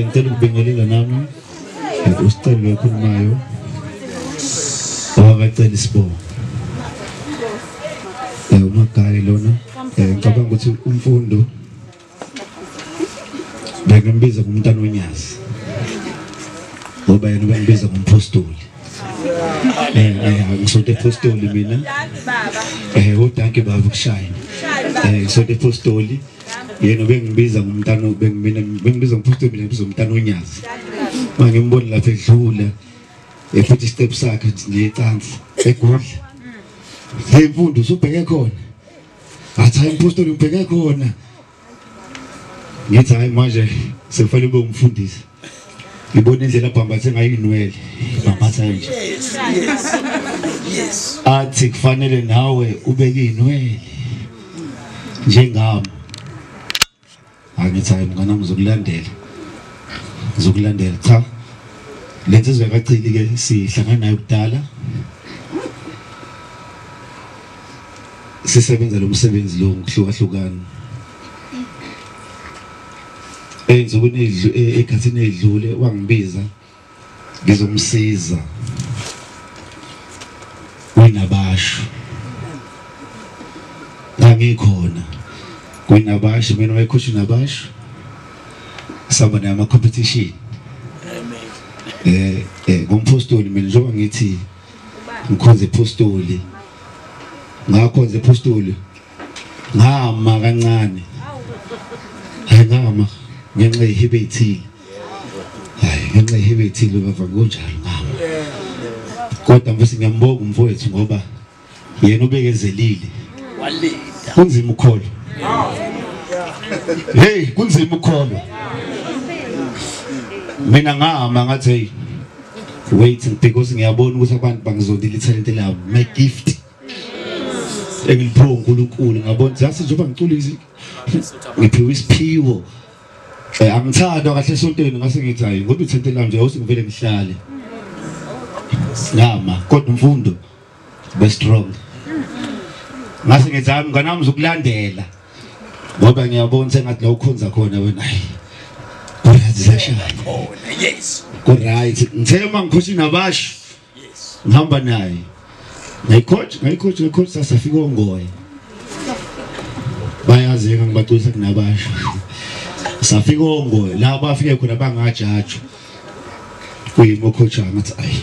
Ngicela ukubingelela nami usicelo ekhulumayo owakacela isibongo umagaye lona. Ngicabanga ukuthi umfundo bengimbiza ngumntana weNyazi ngoba yena ubembiza ngompostoli. Ngisonto epostoli mina. Udanke baba ukushayina. Ngisonto epostoli. Yena bengibiza ngumntana bengibiza ngompostoli mina ngibiza umntana weNyazi. Mangimbona lapha edlula efuthi step sakhe nje ecansi egudla. Hey mfundo usubheke khona. Athi hayi impostoli ubheke khona. Ngithi hayi manje sekufanele ube umfundisi. Ngibona indlela abhambathe ngayo inwele. Bhambatha nje. Yes. Yes. Athi kufanele nawe ubeke inwele njengami. Angithi hayi mngani wami ngizokulandela. Ngizokulandela cha. Lensizwa kaChili ke sihlangana nayo kudala. Sisebenza lo msebenzi lo ngokuhlukahlukana. Ensukwini ekhathini edlule wangibiza ngizomsiza kwinabasho. Ngangikhona kwinabasho mina wayekhosha nabasho saba nama competition. Amen. Ngompostoli mina njengoba ngithi ngikhonze epostoli ngakhonze epostoli ngama kancane. Hayi ngama ngenxa yehibe ethile. Hayi ngenxa yehibe ethile baba kunjalo ngama. Kodwa mfowethu ngiyambonga umfowethu ngoba yena ubekezelile. Walinda. Kunzima ukholo. Hey kunzima ukholo. Mina ngama ngathi hey waiting because ngiyabona ukuthi abantu bangizondile italent lami, my gift. Engiliphiwe uNkulunkulu ngabona just njengoba ngicula ngiphiwe isiphiwo. Angithandwa kahle esontweni ngase ngithi hayi ngoba ithente lami nje awusingivele ngihlale. Ngama kodwa imfundo be strong. Ngase ngithi hayi mngani wami uzokulandela ngoba ngiyabona sengathi la ukhonza khona wena hayi. Yes. Good right. Ngithe mangikhosha nabasho. Yes. Ngihamba naye. Ngayicoach sasafika ongoye. Bayazeka ngibacwisa kunabasho. Safika ongoye la bafike khona bangajajwa. Kuyimo coach ngathi ayi.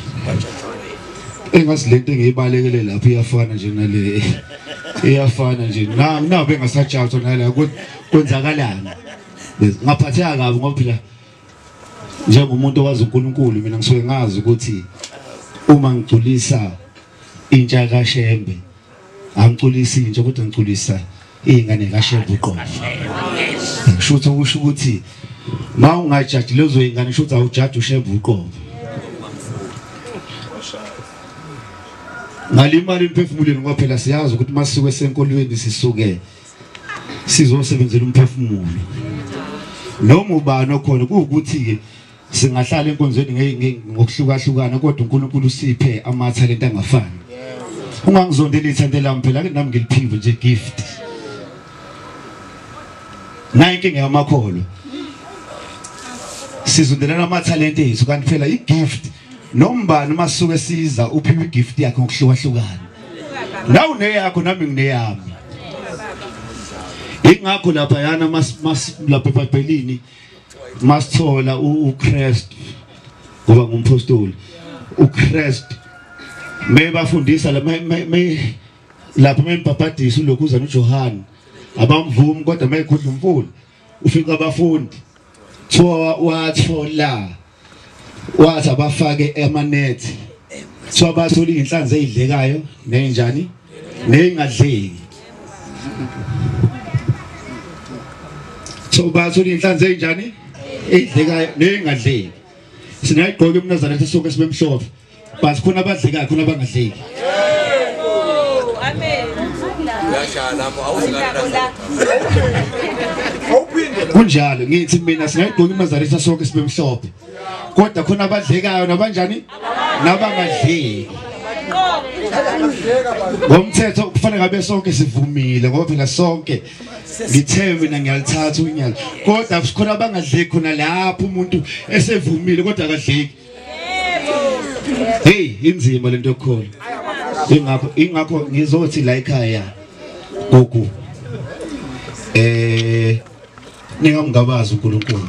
Engathi lento engiyibalekele lapha iyafana nje nale. Iyafana nje. Na bengasajajwa nala kwenzakalani. Ngaphatheka kabi ngoba phela njengomuntu owazi uNkulunkulu mina ngisuke ngazi ukuthi uma ngiculisa intsha kaShembe angiculisi intsha kodwa ngiculisa izingane kaShembe uqobo. Ngisho ukusho ukuthi ma ungajaji lezo izingane shuthi awujaji uShembe uqobo. Ngalimali emphefumulweni ngoba phela siyazi ukuthi masuke senkolweni sisuke sizosebenzela umphefumulo. Noma ubani okhona kuwukuthi ke singahlala enkonzweni ngokuhlukahlukana kodwa uNkulunkulu usiphe amathalente angafani. Ungangizondeli ithante lami phela ke nami ngiliphiwe nje gift. Nayi inkinga yamakholwa. Sizondelana amathalente ethu kanti phela igift nombani masuke siza uphiwe igift yakhe ngokuhlukahlukana. Nawu neyakho nami ngineyami. Ingakho lapha yana lapha eBhayibhelini masithola uChrist ngoba ngumpostoli uChrist mebafundisa lapha membhabhadisa ulokhuzana uJohn abamvumi kodwa mayikhudla umfula ufika abafundi thiwa wathola wathi abafake emanethi thiwa bathola inhlanzi ezidlekayo nenjani nengadleki so bathola inhlanzi ezinjani edlekayo nengadleki. Singayigqoka emnazaretha sonke sibe mhlophe but khona abadlekayo khona abangadleki. Amen. Kunjalo ngithi mina singayigqoka emnazaretha sonke sibe mhlophe kodwa khona abadlekayo nabanjani nabangadleki. Ngomthetho kufanele ngabe sonke sivumile ngoba phela sonke ngithe mina ngiyalithatha unyalo kodwa sikhona abangadleki khona lapho umuntu esevumile kodwa akadleki. Hey, inzima lento yokukholwa. Ingakho ngizothi la ekhaya gogo ningamngabazi uNkulunkulu.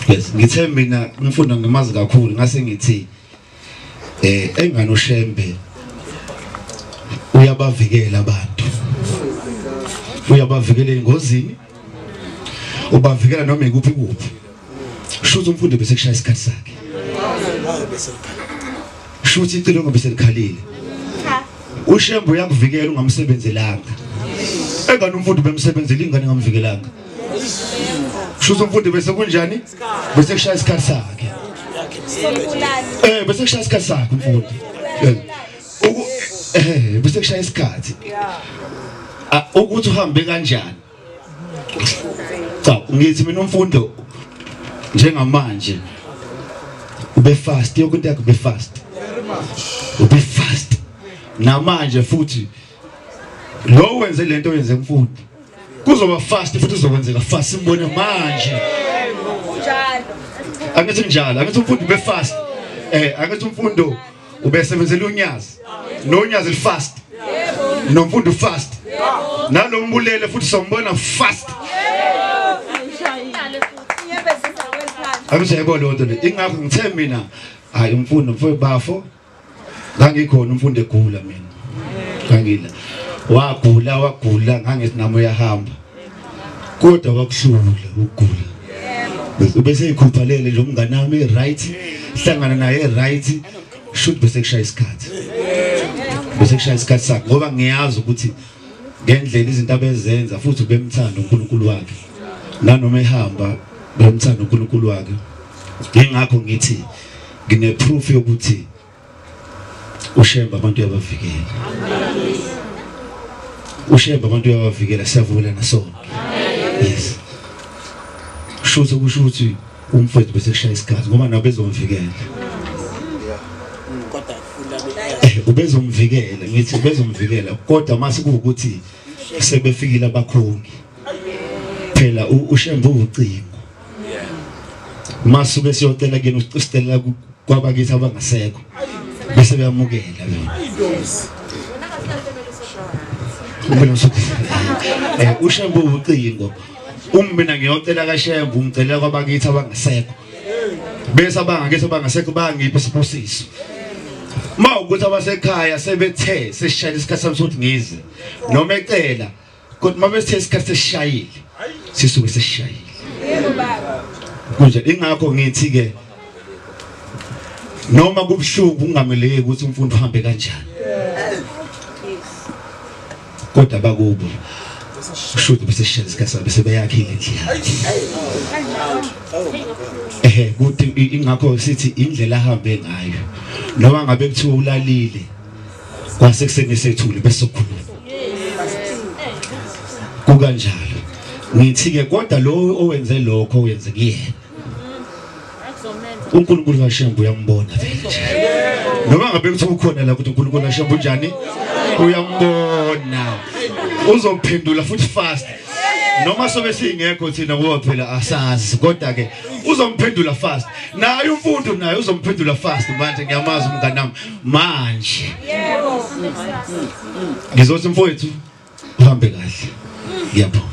Yes, ngithe mina umfundo ngimazi kakhulu ngase ngithi engane uShembe uyabavikela abantu. Uyabavikela engozini, ubavikela noma ikuphi kuphi. Shuthi umfundi bese kushaya isikhathi sakhe. Shuthi icilongo bese likhalile. uShembe uyakuvikela ungamsebenzelanga. Engane umfundi bemsebenzela ingane ngamvikelanga. Shuthi umfundi bese kunjani? Bese kushaya isikhathi sakhe. Bese kushaya isikhathi sakhe umfundi. Bese kushaya isikhathi. Ukuthi uhambe kanjani. Cha, ngithi mina umfundo njengamanje ube fast, yonke into yakhe ube fast. Ube fast. Namanje futhi lo wenze lento yenze umfundi kuzoba fast futhi uzokwenzeka fast simbone manje. Angithi njalo, angithi umfundi ube fast. Angithi umfundo ubesebenzela unyazi. Nonyazi fast. Nomfundo fast. Nalo mbulele futhi sombona fast. Akuseyebo lonto le. Ingakho ngithe mina hayi umfundo mfo bafo ngangikhona umfundo egula mina. Ngangila. Wagula ngangithi nami uyahamba. Kodwa wakuhlula ukugula. Bese ikhuphalele nje umngane wami right, hlangana naye right, shoot bese kushaya isikhathi. Bese kushaya isikhathi sakhe ngoba ngiyazi ukuthi ngendlela izinto abezenza futhi bemthanda uNkulunkulu wakhe. Nanoma ehamba bemthanda uNkulunkulu wakhe. Ngingakho ngithi ngine proof yokuthi uShembe abantu uyabavikela. uShembe abantu uyabavikela siyavumelana sonke. Yes. Shuthi kusho ukuthi umfowethu bese kushaya isikhathi ngoba nabo bezomvikela. Ubezomvikela ngithi ubezomvikela kodwa mase kuwukuthi sebefikile abakhongi. Phela uShembe ucingo. Masuke siyocela kuyena usicela kwabakithi abangasekho bese beyamukela bona. uShembe ucingo. Mina ngiyocela kaShembe ungicela kwabakithi abangasekho. Bese abangakithi abangasekho bangipha isibusiso. Ma ukuthi abasekhaya sebethe sesishayile isikhathi sami sokuthi ngize noma ecela kodwa mabethe isikhathi sesishayile sisuke sesishayile. Yebo baba. Kunje ingakho ngithi ke noma kubuhlungu kungameleki ukuthi umfundi uhambe kanjani. Kodwa bakubo shuthi bese sishayile isikhathi sami bese beyakhile indlu yakhe. Kuthi ingakho sithi indlela ahambe ngayo noma ngabe kuthiwa ulalile Kwasekuseni sethule bese sokhuluma. Kukanjalo. Ngithi ke kodwa lo owenze lokho owenze kuyena. uNkulunkulu kaShembe uyambona vele. Noma ngabe kuthi ukhona la ukuthi uNkulunkulu kaShembe unjani? Uyambona. Uzomphendula futhi fast. Noma sobe singekho thina ngoba phela asazi kodwa ke uzomphendula fast. Naye umfundo naye uzomphendula fast manje ngiyamazi umngane wami manje. Yebo. Ngizothi mfowethu uhambe kahle. Ngiyabonga.